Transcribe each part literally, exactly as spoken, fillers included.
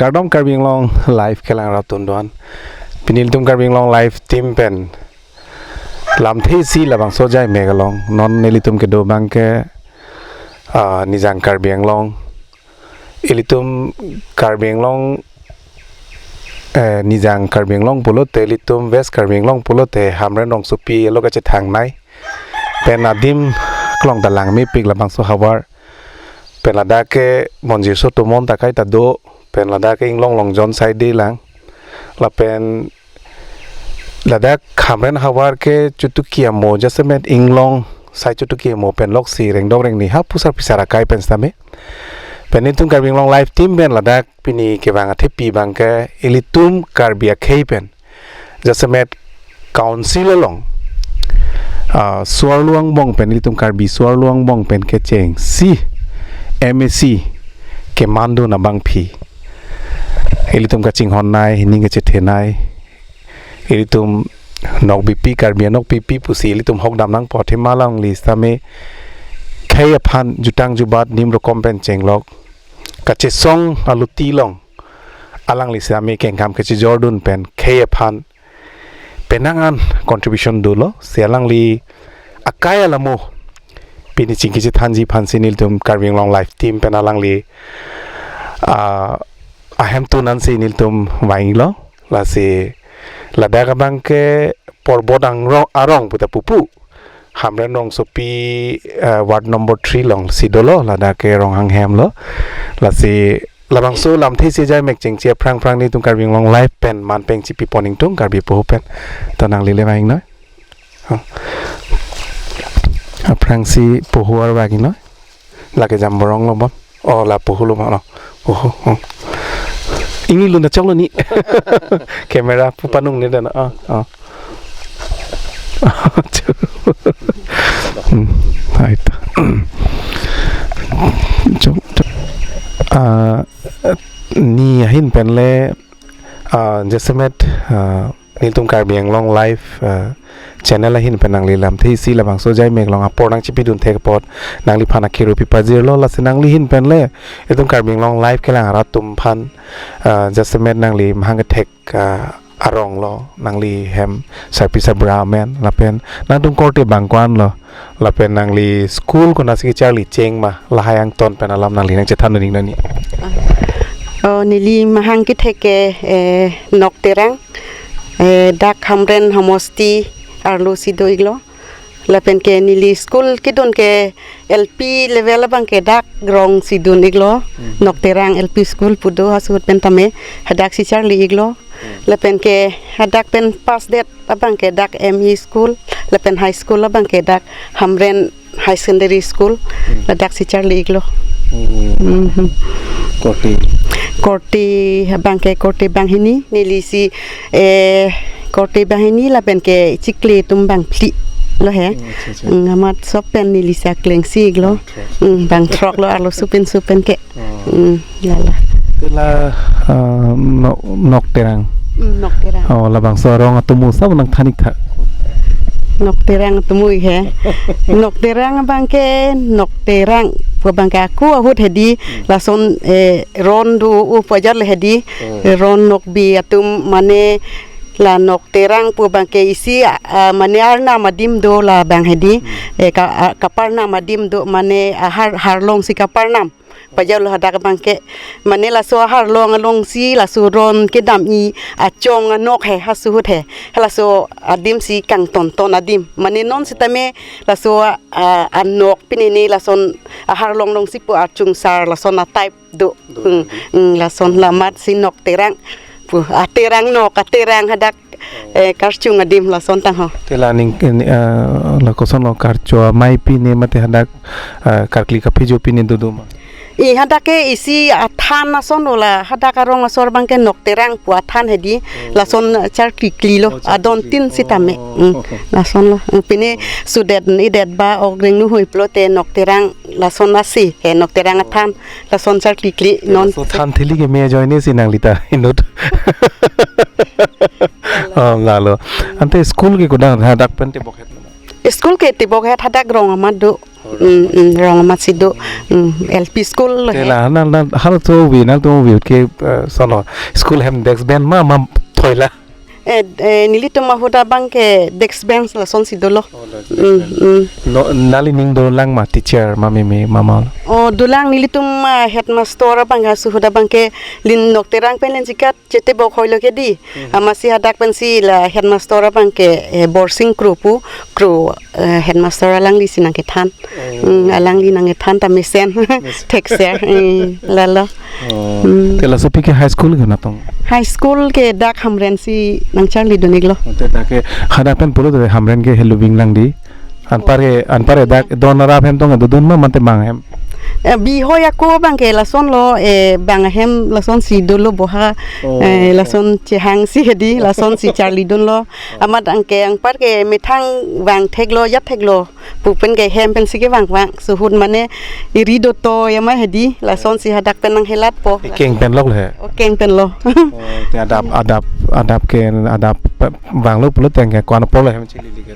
Kardom Karbi Anglong Live kelang rat atum doan. Pini ilitum Karbi Anglong Live team pen lamthe isi labangso ajai mek along. Non nelitum kedo abangke, ah, Nijang Karbi Anglong. Ilitum Karbi Anglong, eh, Nijang Karbi Anglong pulote, ilitum West Karbi Anglong pulote, Hamren rongsopi elo kachethangnei. Pen adim klong ta langmepik labangso havar. Pen ladak ke monjirso tomon ta kaita do. Pen ladak ke inglong longjon side lang. Lapen ladak Hamren havar ke chutuki amo, jasemet inglong sai chutuki amo pen loksi rengdok rengni ha pusar pisar akai pen sitame. Pen ilitum Karbi Anglong Live team pen ladak pini kevang athepi abangke ilitum Karbi akhei pen, jasemet council along, ah, so-arlo angbong pen, ilitum Karbi so-arlo angbong pen kechengsi M A C kemandun abangpi ilitum kachinghonnei, ning kachethenei, ilitum nokbipi, Karbi anokbipi pusi ilitum hokdam nangpo athema alangli sitame khei aphan jutang jubat nim rokom pen chenglok kachesong aluti along alangli sitame kengkam kachejordun pen khei aphan penang an contribution dolo, si alangli akai alamo pini chingki chethanji aphansi nelitum Karbi Anglong Live team pen alangli, ah, ahemtun ansi nelitum vanglo. Lasi ladak abangke Porbot Angrong, arong puta pupu. Hamren rongsopi, eh, ward number three alongsi dolo, ladak ke Ronghang hem lo. Lasi labangso lamthe isi ajai mek chengche aphrang phrang nelitum Karbi Anglong Live pen man pen chipipon ingtung Karbi poho pen. To nangli le vangnoi. Ha. Aphrangsi poho arvak ingnoi. Lake Jamborong lo bon. Oh, la poho lo ma lo. Poho. Oh. Ingni lun ta choklo ni. Camera pu panung ni dan. Ah, ah. Hmm, hai ta. Chok, chok. Ah, ni ahin pen le, ah, jasemet, ah, nelitum Karbi Anglong Live, eh, channel ahin pen nangli lamthe isi labangso ajai mek along apor nangchipidun thek apot nangliphan akhiru pipajirlo, lasi nangli ahin pen le ilitum Karbi Anglong Live kelang arat atum aphan, eh, jasemet nangli mahang kethek, eh, arong lo, nangli hem sarpi sarbura amen, lapen nangtum korte abang ko-an lo, lapen nangli school konatsi kecharli cheng ma, lahai angton pen alam nangli nangchethan dun ingnoi ni. Oh, neli mahang kethek ke, eh, Nok Terang, eh, dak Hamren homosti arlo si do iklo. Lapen ke neli school kedun ke L P level abangke dak rong si dun iklo. Hmm. Nok Terang L P school pu do, hasuhut pen tame hadak si charli iklo. Hmm. Lapen ke hadak pen pass det abangke dak M E school, lapen high school abangke dak Hamren High Secondary School, hmm, ladak si charli iklo. Hmm. Mhm. Korte. Korte abangke korte banghini, neli si, eh, korte banghini lapen ke chikle atum bangphli lo he. Hmm, acha, acha. Hmm, amat sop pen neli si akleng si iklo. Bangthrok. Hmm, bangthrok lo arloso pen so pen ke. Oh. Hmm, lala. Te la, ah, Nok, Nok Terang. Hmm, Nok Terang. Oh, labangso arong atomo sa nangthan ik tha. Nok Terang atomo he. Nok Terang abangke, Nok Terang pu abangke ako ahut hedi, hmm, lason, eh, ron do-o pu ajat le hedi, hmm, eh, ron nokbe atum mane la Nok Terang pu abangke isi, ah, ah, mane arnam adim do labang hedi, hmm, eh, ka, ah, kaparnam adim do mane, ah, har, harlong si kaparnam. Pajau lo hadak abangke, mane laso aharlong alongsi laso ron kedam-i achong anok he, hasuhut he. Halaso adim si kangtonton adim. Mane non sitame laso, ah, anok pinene lason aharlong alongsi pu achungsar lason a-type do. Do. Hmm, hmm, lason la amat si Nok Terang. Pu, aterang nok, aterang hadak, eh, karchung adim lason tang ho. Te la ning, eh, la koson lo, karcho amei pine mate hadak, eh, karkli kaphejo pine dodo ma? I hadak ke isi athan ason lo la, hadak arong asor abangke Nok Terang pu athan hedi, oh, lason charkli kli lo, oh, charkli adon kli. Tin sitame. Oh. Hmm, lason lo. Hmm, pine, oh, sudet ni det ba ogreng nu hui pulote Nok Terang lason asi he, Nok Terang, oh, athan. Lason charkli kli non. Laso than theli ke me ajoine si nangli ta inut. Oh, lalo. Ante school ke kodang hadak pen tebok het? School ke tebok het, hadak rong amat do. Oh, mm, mm, rong amatsi do. Mm, L P school lo he. Te la, na, na, halatum ave, nangtum ave ke, eh, sono, school hem desk bench ma, ma thoila? Eh, eh, nelitum ahut abang ke desk bench lasonsi dolo. Oh, desk bench. Mm, mm. No, nangli ning dolang ma teacher ma meme ma ma? Oh, dolang, nelitum, ah, headmaster abang ahut abang ke Lin Nokterang pen Lenjikat Chetebok hoilo ke di. Mhm. Amatsi hadak pensi la headmaster abang ke, eh, Borsing Kro pu, Kro, eh, headmaster alanglisi nangkethan. Oh. Hmm, alangli nangkethan ta mesen. Mes- Thekser, eh, lalo. Oh. Hmm. Te laso pi ke high school ke natong? High school ke dak Hamren si nangcharlidun-iklo. Oh, te dak ke hadak pen pulo te Hamren ke helo vinglang di. Anpar ke, anpar ke dak don arap hem tong dodun ma mate bang hem? Eh, bihoi ako abang ke lason lo, eh, bang hem lasonsi dolo boha, oh, eh, lason chehangsi hedi, lasonsi charlidunlo. Amat anke anpar ke methang vang theklo, jat theklo pu pen ke hem pensi kevang vang. Suhut mane eri doto ya ma hedi, lasonsi hadak pen nanghelatpo. Ekeng pen lok le he? Oh, keng pen lo. Oh, te adap, adap, adap ke, adap pe-, vanglo pulo teng ke ko-an apor le hem chili li ke?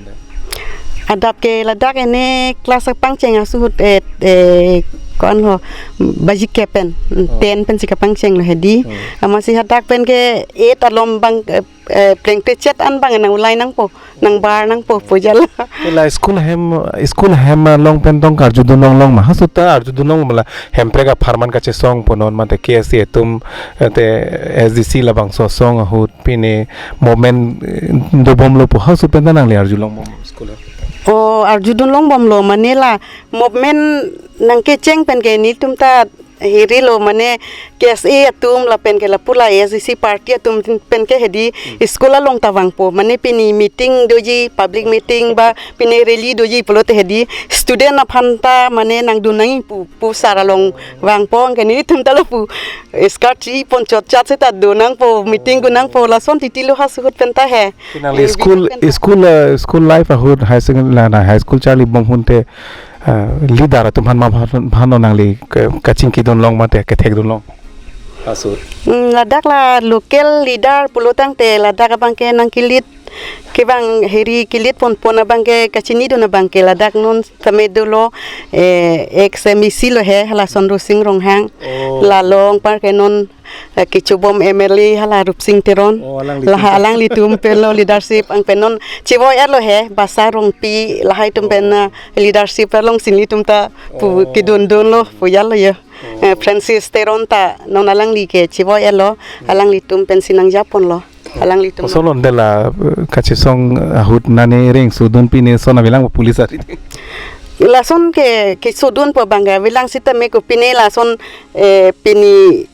Adap ke ladak ene class kapangcheng asuhut, eh, eh, ko-an ho, baji ke pen, mm, oh, ten pensi kapangchenglo hedi. Hmm. Amatsi hadak pen ke eight along abang, eh, eh, plengte chet an abang nang ulai nangpo, nang bar nangpo pu jala. Te la school hem, school hem along pen tong karjudun longlong ma? Halaso ta arjudun long ma la Hemprek apharman kachesong pu non mate K S A atum, eh, te S D C labangso asong ahut pine movement, eh, dobomlo pu halaso pen ta nangli arjulong bom school? Oh, arjudun longbomlo, mane la movement nangkecheng pen ke nelitum ta hirilo, mane K S A atum lapen ke lapu la S D C party atum pen ke hedi, hmm, school along ta vangpo, mane pini meeting doji, public meeting ba pini rally doji pulote hedi student aphan ta mane nangdun nangji pu, pu sar along vangpo, anke nelitum ta lapu skirt chipon chotchat seta dun nangpo, meeting dun nangpo, lason titilo halaso ahut pen ta he. Nangli eh, school, bihek pen ta. School, eh, school life ahut high secondary la na high school charlibom ahut te, eh, leader atum aphan ma aphan, aphan nangli ke, kachingkidun long mate kethekdun long? Halaso. Hmm, ladak la local leader pulo tangte ladak abang ke nangke-lead kevang heri ke-lead ponpon abang ke kachinidun abang ke ladak non tame dolo, eh, ex M A C lo he, halason Rosing Ronghang. Oh. Lalo anpar ke non, eh, kechobom M L A hala Rupsing Teron. Oh, alangli la tum. Alanglitum penlo leadership, anke non chevoi-etlo he, Basa Rongpi lahai atum pen, oh, eh, leadership alongsi nelitum ta pu, oh, kedundunlo pu jalo ya. Oh. Eh, Francis Teron ta non alangli ke chevoi-etlo, alanglitum pensi nangjaponlo. Alanglitum. Koson lo de la, eh, kachesong ahut nane reng sudun pine son avelang police ari? Lason ke, kesudunpo abang ke avelang sitame ko pine lason, eh, pini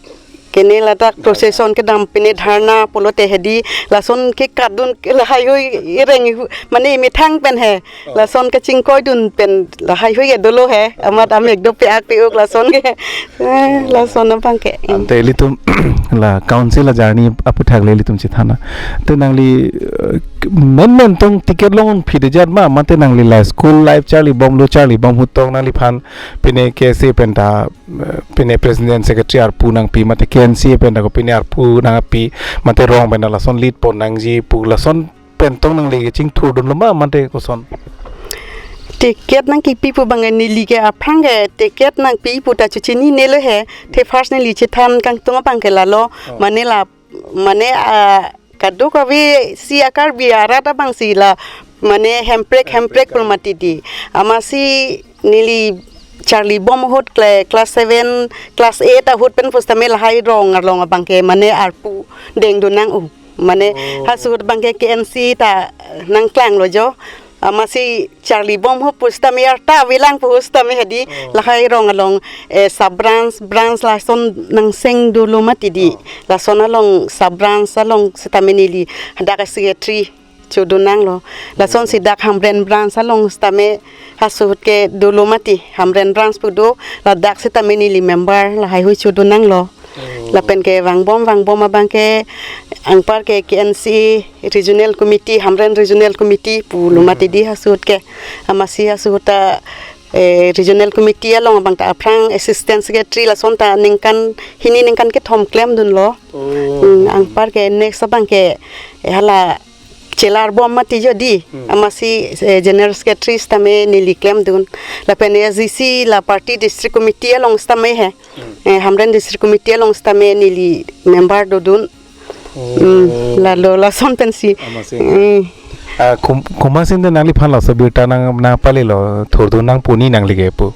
kene ladak procession kedam pine dharna pulote hedi lason ke kadun ke lahai hui ireng ihu, mane imethang pen he. Oh. Lason kachingkoidun pen lahai hui ke dolo he. Amat amek dope ak pe-uk lason ke. Eh, lason abang ke. Ante ilitum la council ajoine aputhak le ilitum chethana. Te nangli, eh, men men tong ticket longphi de jat ma, mate nangli la school life charlibomlo, charlibom ahut tong nangliphan pine K S A pen ta, eh, pine president secretary arpu nangpi, mate K N C A pen ta ko pine arpu nangpi, mate rong pen ta lason lead pon nangji pu lason pen tong nangli kachingthurdunlo ma, mate koson? Ticket nangkipi pu abang neli ke aphrang ke ticket nangpi pu ta chechinine lo he. Te first neli chethan kangtung abang ke lalo, oh, mane la, mane, ah, kadokave si a-Karbi arat abangsi la, mane hemprek, hemprek, hemprek pul mati di. Amatsi neli charlibom ahut kle-, class seven, class eight ahut pen pusitame lahai rong arlong abang ke mane arpu dengdun nang-o. Mane, oh, halaso ahut abang ke K N C ta nangklanglo jo. Amatsi charlibom ahut pusitame arta avelang pu pusitame hedi, oh, lahai rong along, eh, sub branch, branch lason nangseng dolo mati di. Oh. Lason along sub branch along sitame neli hadak secretary chodun nanglo. Lasonsi dak Hamren branch along sitame halaso ahut ke dolo mati. Hamren branch pu do, ladak sitame neli member lahai hui chodun nanglo. Oh. Lapen ke vangbom, vangbom abang ke anpar ke K N C regional committee, Hamren regional committee pulo mati di halaso ahut ke. Amatsi halaso ahut ta, eh, regional committee along abang ta aphrang assistant secretary lason ta ningkan hini ningkan kethom klemdunlo. Oh. Hmm, anpar ke next abang ke, eh, hala telar bom mati jodi. Hmm. Amatsi, eh, General Secretary sitame neli klemdun. Lapen S D C la party district committee along sitame he. Hmm. Eh, Hamren district committee along sitame neli member dodun. Oh. Hmm, lalo lason pensi. Amatsi. Hmm. Ah, kum-, komatsi te nangliphan laso birta nang, nangpalelo, thurdun nangpo ni nangli ke pu.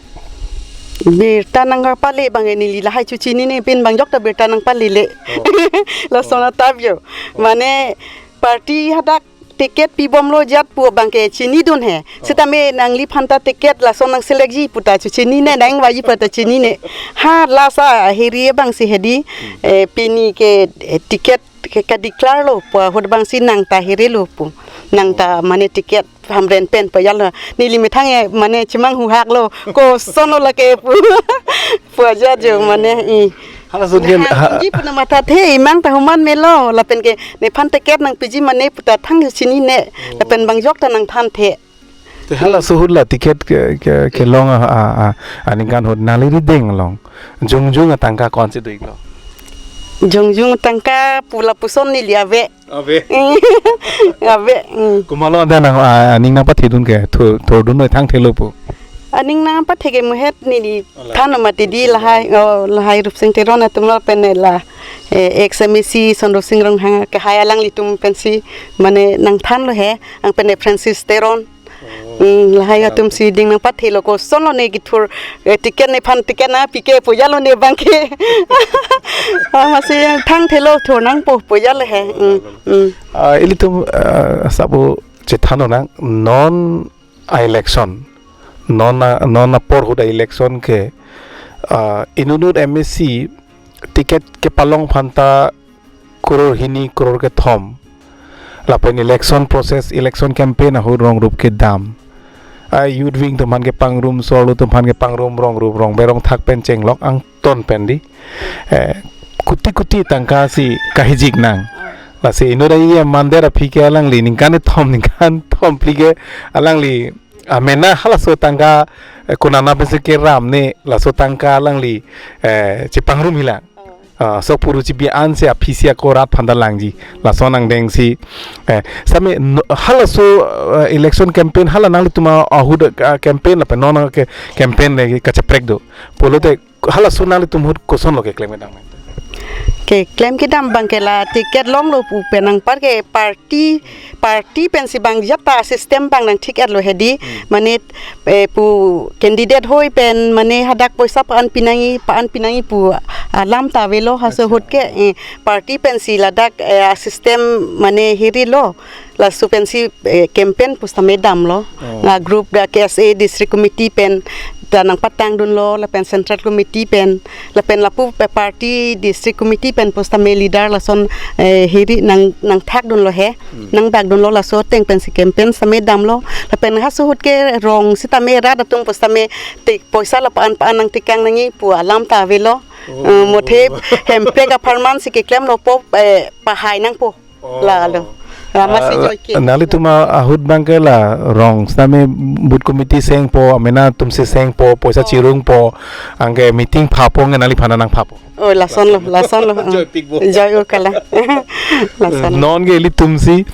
Birta nangpale abang neli lahai chechinine, pin bang jokta birta nangpalele. Oh. Lason atap jo. Oh. Mane party hadak ticket pibomlo jat pu abang ke chinidun he. Oh. Sitame nangliphan ta ticket lason nang selectji puta chechinine, nang vaji puta chinine. Ha lasa hiri abangsi hedi, hmm, eh, pini ke, eh, ticket ke kadeclare lo pu ahut abangsi nang ta hirilo pu. Nang ta mane ticket Hamren pen pu jalo. Neli methang e mane chemanghuhak lo. Kosonlo lake pu. Pu aja jo mane i. Halason ke, ha, ha, ji pu na mathathe, imang ta human melo. Lapen ke nephan ticket nangpiji mane puta thang chinine. Oh. Lapen bang jokta nangthanthe. Te halaso ahut la ticket ke, ke, kelong a, a, a, aningkan ahut nangli rideng along jongjung atangka ko-ansi do-iklo? Jongjung atangka pu lapuson neli ave. Ave. Ave. Mm. Komatlo anta nang, a, aning nangpathedun ke, thu-, thurdun noi thangthelo pu. Aning nangpathe ke muhet neli, ala, than mati di lahai, oh, lahai Rupsing Teron atum lapen la, eh, ex M A C Sondro Sing Ronghang ke hai alanglitum pensi mane nangthanlo he, ang pen Francis Teron. Oh. Hmm, lahai atumsi ding nangpathelo, kosonlo ne kethur, eh, ticket nephan ticket nangpi ke pu jalo ne abang ke. Amatsi thangthelo thur nangpo pu jalo he. Hmm, hmm. Ah, ilitum, ah, sabo chethan nang non a-election. Non a, non apor ahut a-election ke, ah, inut inut M A C ticket kepalong aphanta crore hini crore kethom. Lapen election process, election campaign ahut rong rup kedam. A-youth wing atum aphan kepangrum, sorlo atum aphan kepangrum, rong rup rong berong thak pen chenglok angton pen di. Eh, kuti kuti tangka si kahijik nang. Lasi inut a-E M Mander aphi ke alangli ningkan kethom, ningkan kethom phli ke alangli amena halaso tangka, eh, konana pensi keram ne, laso tangka alangli, eh, chepangrum hilang. Oh. Ah, sok puru chibi ansi aphi si ako rat aphanta langji. Lason angdengsi, eh, same no, halaso, eh, election campaign hala nanglitum ahut, ah, campaign lapen non ke campaign le kacheprek do. Pulote halaso nanglitum ahut kosonlo keklem kedam? Keklem kedam abang ke la ticket longlo pu pen nangpar ke party, party pensi bang jat ta system abang nangthik-etlo hedi. Hmm. Mane, eh, pu candidate hoi pen mane hadak poisa pa-an pinangji, pa-an pinangji pu alam ta avelo halaso ahut ke, eh, party pensi ladak, eh, system mane hirilo. Laso pensi, eh, campaign pusitame damlo. Oh. La group dak K S A district committee pen ta nangpatangdunlo, lapen central committee pen, lapen lapu pe party district committee pen pusitame leader lason, eh, hiri nang, nangthakdunlo he. Hmm. Nangbakdunlo, laso ateng pensi campaign sitame damlo. Lapen halaso ahut ke rong sitame rat atum pusitame te poisa la pa-an pa-an nangtekang nangji pu alam ta avelo. Oh. Eh, mothe Hemprek apharman si keklemlo pu, eh, pahai nangpo. Oh. Lalo. Amatsi, ah, joike. Nanglitum ahut abang ke la rong sitame booth committee sengpo, amena atumsi sengpo, poisa, oh, chirungpo, anke meeting phapo, nge nangliphan nangphapo? Oh, lasonlo, lasonlo. Joipikpo. Joi o kalang. Lasonlo. Non ke ilitumsi,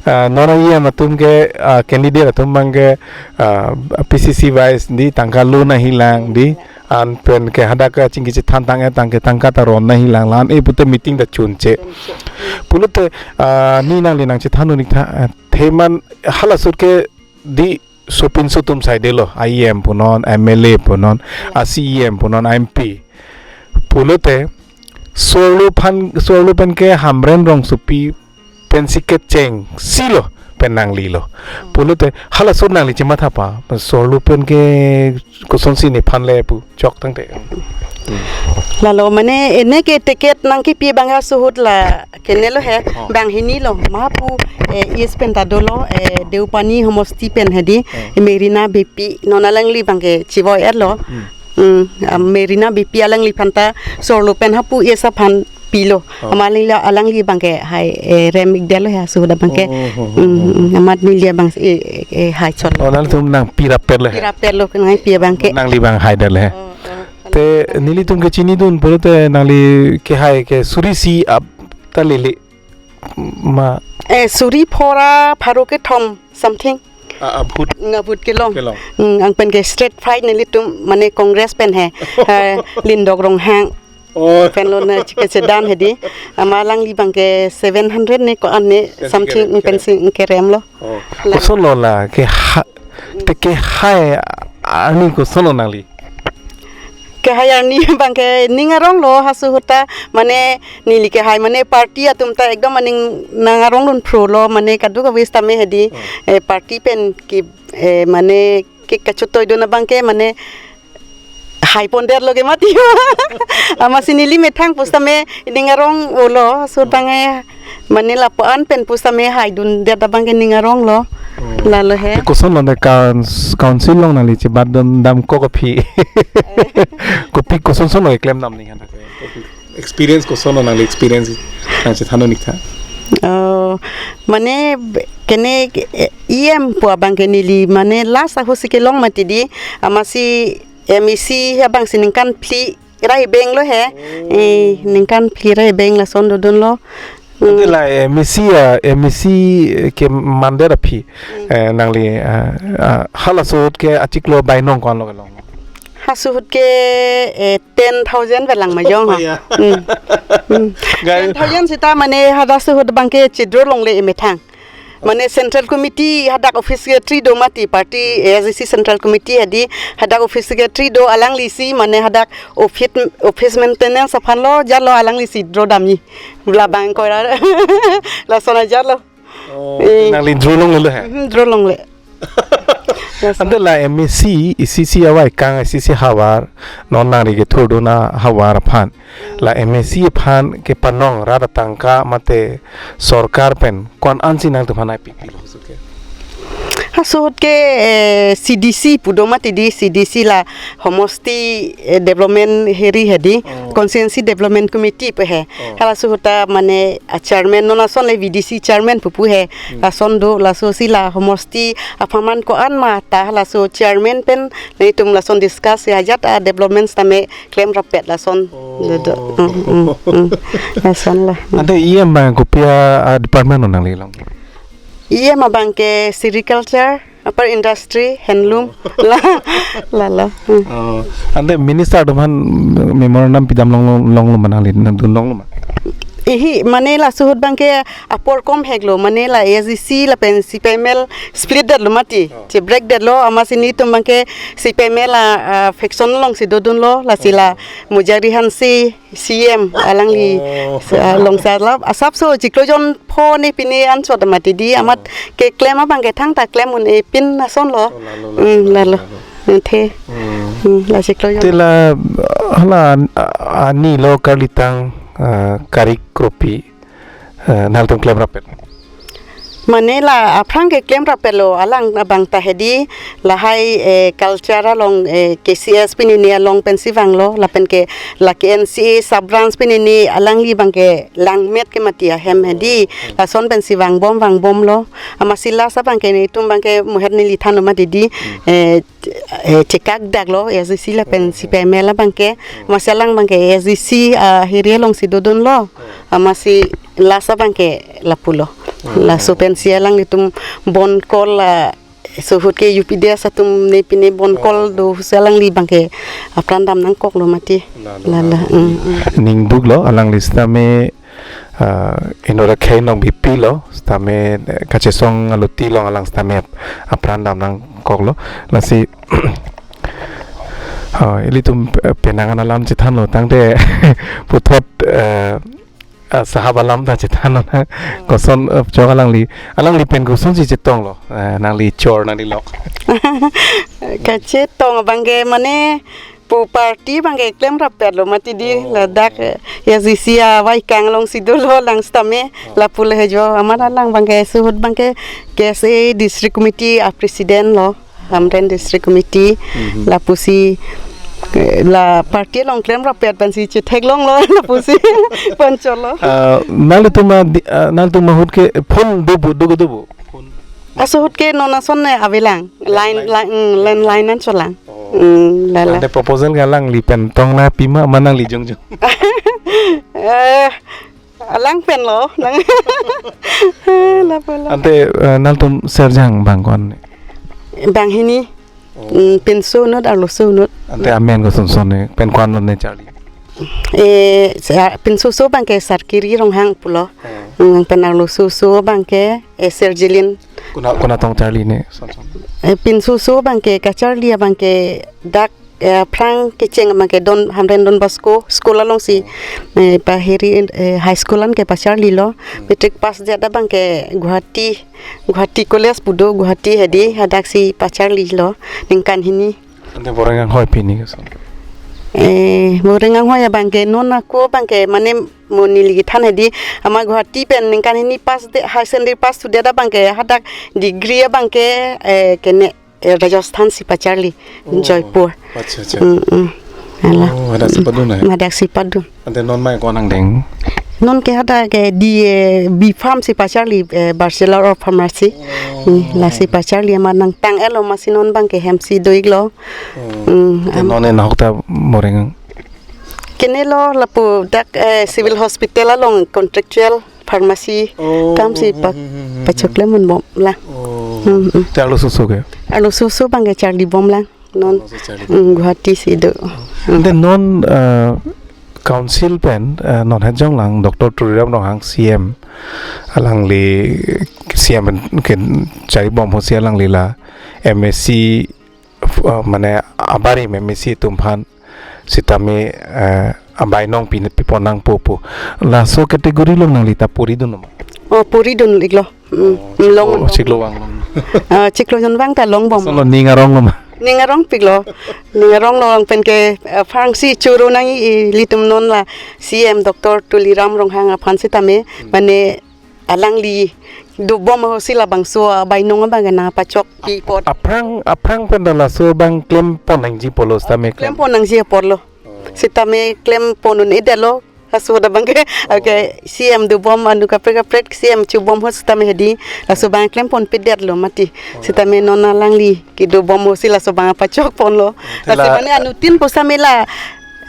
ah, non a-E M atum ke, ah, candidate atum abang ke, ah, P C C vice di tangka loan nanghilang di. An pen ke hadak kachingki chethan tang-et tangke tangka ta ron nanghilang, la-an e pute meeting ta chunche. Chunche. Pulote, ah, ne nangli nangchethan unik tha, ah, theman halaso ahut ke di sopinso atum saidelo, a-E M punon, M L A punon, a-C E M punon, a-M P. Pulote, sorlo aphan, sorlo pen ke Hamren rongsopi pensi kechengsi lo pen nanglilo. Pulote halaso ahut nangli chematha pa, sorlo pen ke kosonsi nephan le pu chok tangte. Lalo mane ene ke ticket nangkepi abang halaso ahut la kenelo he, oh, bang hinilo, mapu, eh, East pen ta dolo, eh, Deopani homosti pen hedi, oh, Merina Beypi, non alangli abang ke chevoi-etlo. Hmm. Hmm, ah, Merina Beypi alangliphan ta sorlo pen hapu East aphan pilo. Oh. Amat neli alangli abang ke hai, eh, rem-ikdetlo he halaso ahut abang ke. Oh, oh, oh, hmm, oh, hmm, hmm. Amat neli abang, eh, eh, eh, hai chotlo. Oh, nangtum nangpi rapetlo he? Pi rapetlo, nangpi abang ke. Nangli abang haidetlo he? Oh, oh. Te nelitum ke chinidun pulote nangli kehai ke suri isi ap ta lele. ma? Eh, suri phora pharo kethom something. A, a vote. Nga vote kelong. Kelong. Hmm, anpen ke straight fight nelitum mane Congress pen he. Eh, Lindok Ronghang. Oh. Pen lo na chike chedan hedi. Ama alangli abang ke seven hundred ne ko-an ne. Pensi something kerem, pensi kerem lo. Oh. La. Kosonlo la keha-, te kehai arni kosonlo nangli? Kehai arni abang ke ning arong lo, hasu ahut ta mane neli kehai mane party atum ta ekdom aning nang arong dun phro lo, mane kadokave sitame hedi, oh, eh, party pen ke, eh, mane ke kachotoi dun abang ke mane hai pon det lo ke mati. Amatsi neli methang pusitame ning arong olo, so, oh, tangte mane lapu-an pen pusitame hai dun det abang ke ning arong lo. Oh. Lalo he. Te kosonlo ne couns-, council along nangli chebat dun damkok aphi? Kopi koson son lo keklem dam ning han? Experience kosonlo nangli experience nangchethan un-ik tha. Oh, mane kene, eh, E M pu abang ke neli mane last ahut si kelong mati di, amatsi M A C abang si ningkan phli ra ibeng lo he. Oh. Eh, ningkan phli ra ibeng lason dodun lo. Hmm. Ante la M A C a, M A C ke mandet aphi, hmm, eh, nangli, ah, ah, halaso ahut ke achiklo bainong ko-an lo kelong? Haso ahut ke, eh, ten thousand velang ma jong ha. Oh, ya. Hmm. Hmm. Gai- Ten thousand sita mane hadak ahut abang ke chidro longle emethang. Mane Central Committee hadak office secretary do mati party, A S D C Central Committee hedi hadak office secretary do, alanglisi mane hadak office, office maintenance aphan lo jalo alanglisi dro damji. Labang koira lason ajat lo. Oh, eh, nangli dro longle lo he? Mhm, dro longle. Lason. Ante la M A C, isi si avaikang, isi si havar, non nangli kethurdun ahavar aphan. La M A C aphan kepanong rat atangka mate sorkar pen ko-an ansi nangtumphan ai pikpiklo haso ahut ke? Haso ahut ke, eh, C D C pu do mati di, C D C la homosti, eh, development heri hedi, oh, constituency development committee pu he. Oh. Halaso ahut ta mane a chairman non ason le V D C chairman pupu he. Hmm. Lason do, laso si la homosti apharman ko-an ma ta laso chairman pen nelitum lason discuss ya ajat a development sitame klem rapet lason. Oh. Dodo. Hmm, hmm, hmm. Lason lo. Ante E M abang kopi a, a department lo nangli long? E M abang ke sericulture, upper industry, handloom. Oh. La, lalo. Hmm. Oh. Ante minister atum aphan memorandum pidam long, long, longlo ma nangli, nangdun longlo ma? Ihi, mane laso ahut abang ke apor kom hek lo, mane la A S D C lapen C P I M L split det lo mati, oh, che break det lo, amatsi nelitum abang ke C P I M L a, a, faction alongsi dodun lo, lasi la, oh, Mujari Hanse C M alangli, oh, sa-, along sa lap, asapso chiklo jonpho ne pine anchot mati di, amat, oh, keklem abang ke thangta klem un-e pin lason lo. Oh, lalo, lalo, hmm, lalo, lalo, lalo. Ante. Hmm. Hmm, la chiklo jon. Te la, hala, a, ani lo karlitang, a, karik kropi, eh, nangtum klem rapet? Mane la aphrang ke klem rapet lo, alang abang ta hedi, lahai, eh, culture along, eh, K C S pinini along pensi vanglo, lapen ke la K N C A sub branch pinini alangli abang ke langmet ke mati ahem hedi, lason pensi vangbom vangbom lo, amatsi last abang ke nelitum abang ke muhet neli than lo mati di, eh, eh, chekak dak lo, A S D C lapen C P I M L abang ke, amatsi alang abang ke A S D C, ah, heri alongsi dodun lo, amatsi last abang ke lapu lo. Laso pensi alanglitum bon kol, ah, so ahut ke U P D S atum ne pine bon kol do, si alangli abang ke apran dam nangkok lo mati. Lalo, lalo, lalo. Hmm, hmm. Ning duk lo, alangli sitame, ah, inora khei nong B P lo, sitame, eh, kachesong aluti along alang sitame apran dam nangkok lo. Lasi, ah, ilitum, eh, penang an alam chethan lo, tangte puthot, eh, ah, sahab alam ta chethan lo na. Koson, eh, chok alangli, alangli pen kosonsi chetong lo, eh, nangli chor, nangli lok? Kachetong abang ke mane pu party abang ke klem rapet lo mati di, oh, ladak, eh, A S D C avaikang alongsi dolo lang sitame, oh, lapu le hejo, amat alang abang ke so ahut abang ke K S A District Committee a president lo, Hamren District Committee, mhm, lapusi, eh, la party along klem rapet pensi chethek longlo, lapusi poncholo. Ah, nangtum a di-, ah, nangtum ahut ke phone do bu, do bu, do bu? Phone. Aso ahut ke non ason ne avelang. Line, landline, line, mm, landline an cholang. Oh. Mm, lala. Ante proposal ke alangli pen tong nangpi ma, ma nangli jongjong? Eh, Alang pen lo, nang. Lapu lo. Ante, eh, nangtum serjang bang ko-an? Bang hini. Oh. Mm, pinso inut, arloso inut. Ante amen koson son ne, pen ko-an lo ne charli? Eh, sa-, pinso oso abang ke Sarkiri Ronghang pulo. Oh. Mm, pen arloso oso abang ke, eh, Serjilin. Kuna, kuna tong charli ne, son son? Eh, pinso oso abang ke, kacharli abang ke dak, eh, aphrang kecheng abang ke Don, Hamren Don Bosco school alongsi, eh, pa heri, eh, high school an ke pacharli lo. Hmm. Matric pass det abang ke Guwahati, Guwahati College pu do, Guwahati hedi, hadaksi pacharli lo, ningkan hini. Ante Boreng anghoi pini koson? Eh, Boreng anghoi abang ke non ako abang ke mane mo neli kethan hedi, amat Guwahati pen ningkan hini pass det, higher secondary pass tu det abang ke hadak degree abang ke, eh, kene, eh, Rajasthan si pacharli, oh, Jaipur. Acha, acha. Mm, mm. Hala. Oh, hadaksi padun, eh? Hadaksi padun. Ante non mai ko-an angdeng? Non ke hadak ke D, eh, B Pharm si pacharli, eh, Bachelor of Pharmacy. Oh. Hmm, lasi pacharli amat nangtang-et lo, amatsi non abang ke hemsi do-ik lo. Oh. Hmm, ante am- non ne nahok ta Boreng ang? Kene lo lapu dak, eh, civil hospital along contractual pharmacy, oh, kamsi, oh, pak, hmm, hmm, hmm, hmm, pachok le mun bom la. Oh. Hmm, hmm. Te arloso oso ke? Arloso oso abang ke charli bom lang. Non, arloso charli. Hmm, Guwahati si do. Hmm. Ante non, eh, council pen, eh, non hajong lang Doctor Tuliram Ronghang C M, alangli C M pen ke chari bom ahutsi alangli la M A C, eh, mane abarim M A C atum aphan sitame, eh, abainong pi, pipon nangpo pu. Laso category along nangli ta puri dun ma? Oh, puri dun-ik lo. Mm, oh, long. Oh, chiklo vang long. Ah, chiklo jon vang ta long bom. Lason lo ning arong lo ma? Ning arong pik lo. Ning arong lo, pen ke, eh, aphrangsi choro nangji, ilitum non la C M Doctor Tuliram Ronghang aphan sitame, hmm, mane alangli dobom ahutsi labangso abainong abang ke nangpachok pi apot. Aphrang, aphrang pen ta laso abang klempon nangji pulo sitame klem. Klempon nangji apot lo. Oh. Sitame klempon un-edet lo. Laso ahut abang ke, oh, okay, C M dobom anu kaprek kaprek C M chobom ahut sitame hedi. Laso abang klempon pidet lo mati. Oh. Sitame non alangli kedobom ahutsi laso abang pachokpon lo. Te laso la mane anuttin pusitame la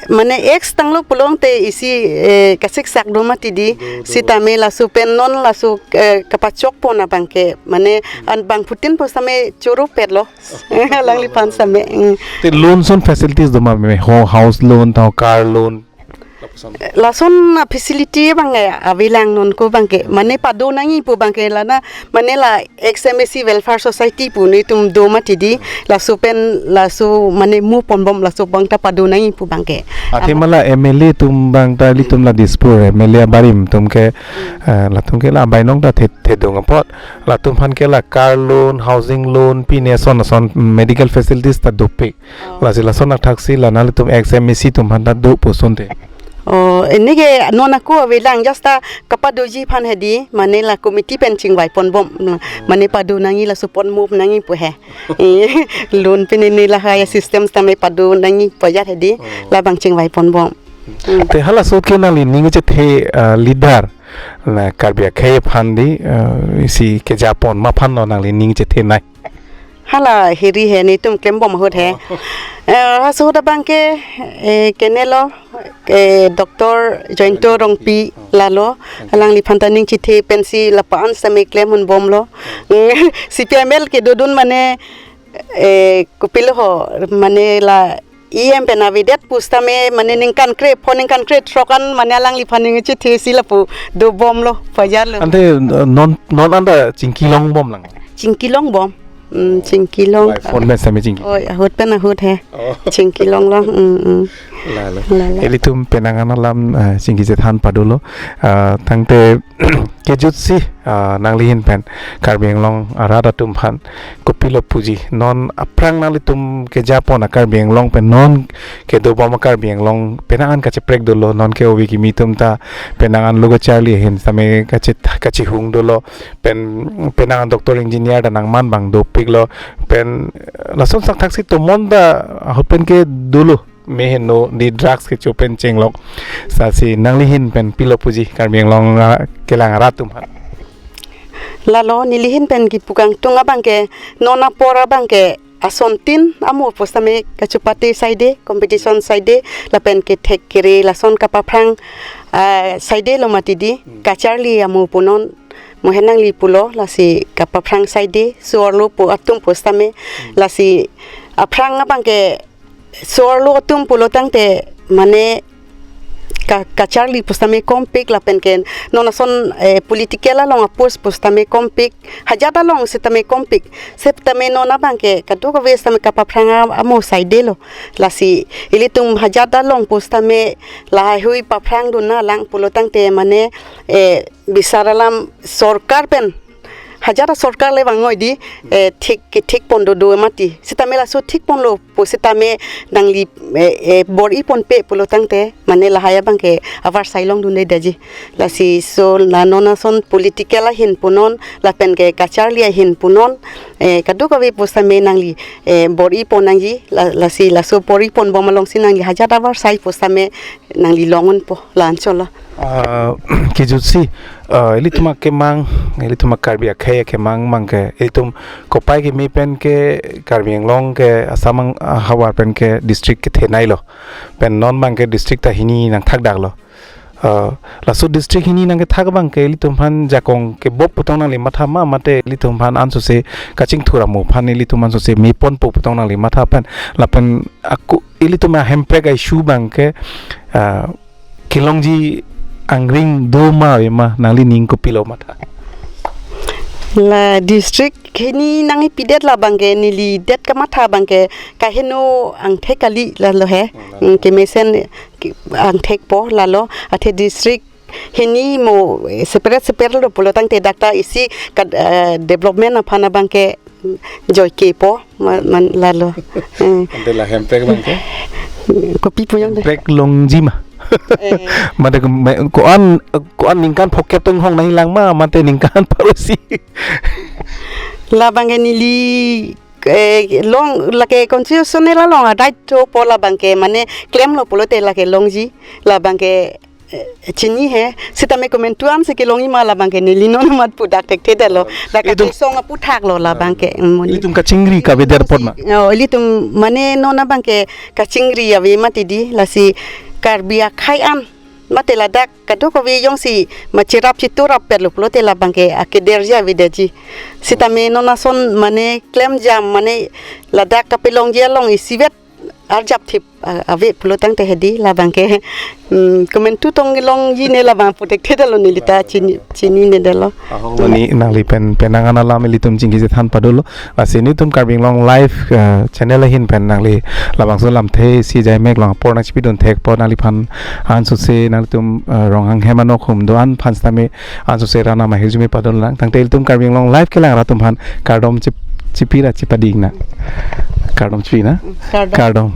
mane ex tanglo pulote isi, eh, kasiksak do mati di. Do, do, do. Sitame laso pen non laso, eh, kapachokpon abang ke mane, hmm, an bangphutin pusitame choro pet lo. Alangliphan sitame. Mm. Te loan son facilities do ma me, ho-, house loan, ta car loan? Lapuson. Lason a-facility abang ke avelang, non ko abang ke. Mane pado nangji pu abang ke lana, mane la ex M A C Welfare Society pu netum do mati di, laso pen, laso mane mu ponbom laso abang ta pado nangji pu abang ke. Athema la M L A atum abang ta, ilitum la Dispur M L A abarim atum ke, eh, latum ke la abainong ta the-, thedung apot. Latum aphan ke la car loan, housing loan, pine son son medical facilities ta dopik. Oh. Lasi lason athaksi la nanglitum ex M A C atum aphan ta do pu asonte. Oh, ini ke non ako avelang, just ta kapadoji aphan hedi, mane la committee pen chingvai ponbom, mane pado nangji laso ponbom nangji pu he. Eh, loan pine ne lahai system sitame pado nangji pu ajat hedi, oh, labang chingvai ponbom. Hmm. Te halaso ke nangli ning chethe, ah, leader, la Karbi akhei aphan di, ah, isi kejapon ma aphan lo nangli ning chethenei? Hala heri he, netum klembom ahut he. Oh. Eh, laso ahut abang ke, eh, kene lo, eh, Doctor Jointo Rongpi, oh, lalo, okay, alangliphan ta ning chethe pensi lapu-an sitame klem hunbom lo. Oh. C P I M L kedodun mane, eh, kopilo ho, mane la E M pen avedet pusitame mane ningkan krepho ningkan krethrok an mane alangliphan ning chethesi lapu dobom lo, pajar lo. Ante, eh, non, non anta chingki longbom lang? Chingki longbom. Hmm, chingki long. Wai phone pen sitame chingki. Oi, ahut pen ahut he. Oh. Chingki long long. Hmm, hmm. Lalo. Lalo. Ilitum penang an alam, eh, chingki chethan padolo. Eh, tangte kejutsi, ah, nanglihin pen Karbi Anglong arat atum aphan kopilo puji, non aphrang nanglitum kejapon a-Karbi Anglong pen non kedobom a-Karbi Anglong penang an kacheprek dolo, non ke ove kimi atum ta penang an lo kacharli ahin sitame kache, kachehung dolo, pen penang an doctor engineer ta nangman abang dopik lo, pen, eh, lason sak thaksi tomon ta ahut pen ke dolo. Meheno di drugs kecho pen chenglok. Lasi nanglihin pen pilo puji Karbi Anglong, ah, kelang arat atum aphan? Lalo nelihin pen kipu kangtung abang ke, non apor abang ke asontin amo pusitame kachupate saide, competition saide, lapen kethek kere lason kapaphrang, ah, saide lo mati di, kacharli amo punon, mohen nangli pulo, lasi kapaphrang saide, so-arlo pu atum pusitame, lasi aphrang abangke so-arlo atum pulo tangte mane ka, kacharli pusitame kompik lapen ke non ason, eh, political along a-post pusitame kompik, hajat along sitame kompik, sitame non abangke kadokave sitame kapaphrang a-, amo saide lo. Lasi ilitum hajat along pusitame lahaihui paphrang dun nanglang pulo tangte mane, eh, bisar alam sorkar pen, hajat asorkar le vangoi di, eh, thik, kethik pon dodo mati. Sitame laso thik ponlo pusitame nangli, eh, eh, bor-i ponpe pulo tangte mane lahai abangke avarsai longdunde daji. Lasi so la non ason political ahin punon lapen ke kacharli ahin punon, eh, kadokave pusitame nangli, eh, bor-i pon nangji, la, lasi laso bor-i ponbom alongsi nangli hajat avarsai pusitame nangli long unpo, la-anchot lo. Ah, kejutsi, ah, ilitum akemang, ilitum a-Karbi akhei akemang abangke, ilitum kopai keme pen ke Karbi Anglong ke Assam ang-, ah, havar pen ke district kethenei lo. Pen non abangke district ta hini nangthakdak lo. Ah, laso district hini nangkethak abangke ilitum aphan jakong kebop pu tong nangli matha ma, mate ilitum aphan ansose kachingthur amo aphan ilitum ansose me ponpo pu tong nangli matha pen, lapen ako ilitum ahemprek a-issue abangke, ah, kelongji angring do ma ave ma, nangli ning kopilo matha? La district hini nangpidet la abangke neli det kamatha abangke kaheno angthek kali lalo he. Hmm, lalo. Hmm, kemesen ke-, angthekpo lalo, athe district hini mo, eh, separate separate lo pulo tangte dak ta isi ka, eh, development aphan abangke joike po ma-, man lalo. Eh. Ante la hemprek abangke? Kopi pu jongte? Hemprek longji ma? Eh. Mate ko-, me-, ko-an, ko-an ningkan phokep tong hong nanglang ma, mate ningkan pharo-isi? La abangke neli, eh, long, lake constitutional along adai to po la abangke mane klemlo pulote lake longji, la abangke, eh, chini he, sitame komantu ansi kelongji ma la abangke neli non amat pudak thekthedetlo. Dak ilitum kesong aputhak lo la abangke, mm, ilitum kachingri kavedet apot ma? Oh, ilitum mane non abangke kachingri ave mati di, lasi Karbi akhei an mate ladak kadokave jongsi ma cherap chitu rap petlo pulote la abangke akederji avedaji. Sitame non ason mane klemjam mane ladak kapelongji along isivet arjap thip, ah, ave pulo tangte hedi la abangke, hmm, komantu tong longji ne la abang pu thekthedetlo neli ta chini, chininedetlo. Ahok lo ni nangli pen, penang an alam ilitum chingki chethan padolo. Lasi nelitum Karbi Anglong Live, eh, channel ahin pen nangli labangso lamthe isi jaimek along apor nangchipidun thekpo, nangliphan ansose nanglitum, eh, Ronghang hem anok hum do-an aphan sitame ansose rana mahirjume padonlang. Tangte ilitum Karbi Anglong Live kelang rat atum aphan kardom chip-, chipi ra chipading na. Kardom chipi na? Kardom. Kardom.